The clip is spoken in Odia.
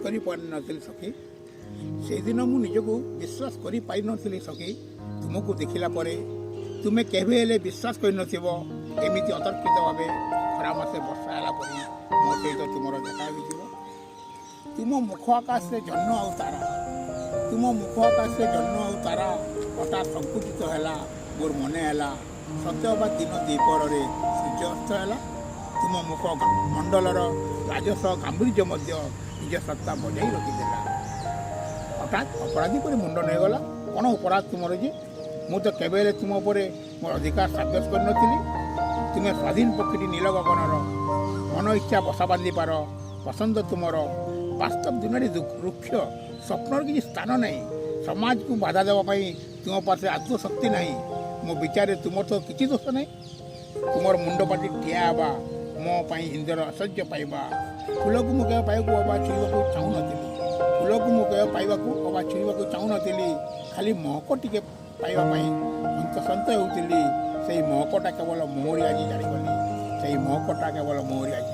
କରିପାରିନଥିଲି ସଖୀ। ସେଇଦିନ ମୁଁ ନିଜକୁ ବିଶ୍ୱାସ କରିପାରିନଥିଲି ସଖୀ, ତୁମକୁ ଦେଖିଲା ପରେ। ତୁମେ କେବେ ହେଲେ ବିଶ୍ୱାସ କରିନଥିବ, ଏମିତି ଅତର୍କିତ ଭାବେ ଖରା ମାସେ ବର୍ଷା ହେଲା ପରି ମୋ ସହିତ ତୁମର ଦେଖା ହୋଇଯିବ। ତୁମ ମୁଖ ଆକାଶରେ ଜହ୍ନ ଆଉ ତାରା, ତୁମ ମୁଖ ଆକାଶରେ ଜହ୍ନ ଆଉ ତାରା ହଠାତ୍ ସଂକୁଚିତ ହେଲା। ମୋର ମନେ ହେଲା ସତେ ଅବା ଦିନ ଦ୍ୱିପହରରେ ସୂର୍ଯ୍ୟ ଅସ୍ତ ହେଲା। ତୁମ ମୁଖ ମଣ୍ଡଳର ରାଜସ ଗାମ୍ଭୀର୍ଯ୍ୟ ମଧ୍ୟ ନିଜ ସତ୍ତା ବଜାଇ ରଖିଥିଲା। ହଠାତ୍ ଅପରାଧୀ ପରି ମୁଣ୍ଡ ନେଇଗଲା। କ'ଣ ଅପରାଧ ତୁମର ଯେ? ମୁଁ ତ କେବେ ହେଲେ ତୁମ ଉପରେ ମୋର ଅଧିକାର ସାବ୍ୟସ୍ତ କରିନଥିଲି। ତୁମେ ସ୍ୱାଧୀନ ପକ୍ଷୀଟି ନୀଳ ଗଗନର, ମନ ଇଚ୍ଛା ବସା ବାନ୍ଧିପାର, ପସନ୍ଦ ତୁମର। ବାସ୍ତବ ଦୁନିଆରେ ରୁକ୍ଷ ସ୍ୱପ୍ନର କିଛି ସ୍ଥାନ ନାହିଁ। ସମାଜକୁ ବାଧା ଦେବା ପାଇଁ ତୁମ ପାଖରେ ଆଦୌ ଶକ୍ତି ନାହିଁ। ମୋ ବିଚାରରେ ତୁମର ତ କିଛି ଦୋଷ ନାହିଁ। ତୁମର ମୁଣ୍ଡ ପାତି ଠିଆ ହେବା ମୋ ପାଇଁ ଇନ୍ଦ୍ରର ଐଶ୍ୱର୍ଯ୍ୟ ପାଇବା। ଫୁଲକୁ ମୁଁ କେବେ ପାଇବାକୁ ଅବା ଛୁଇଁବାକୁ ଚାହୁଁନଥିଲି। ଫୁଲକୁ ମୁଁ କେବେ ପାଇବାକୁ ଅବା ଛୁଇଁବାକୁ ଚାହୁଁନଥିଲି। ଖାଲି ମହକ ଟିକେ ପାଇବା ପାଇଁ ହନ୍ତସନ୍ତ ହେଉଥିଲି। ସେଇ ମହକଟା କେବଳ ମୋହରି ଆଜି ଜାଣିଗଲି। ସେଇ ମହକଟା କେବଳ ମୋହରି ଆଜି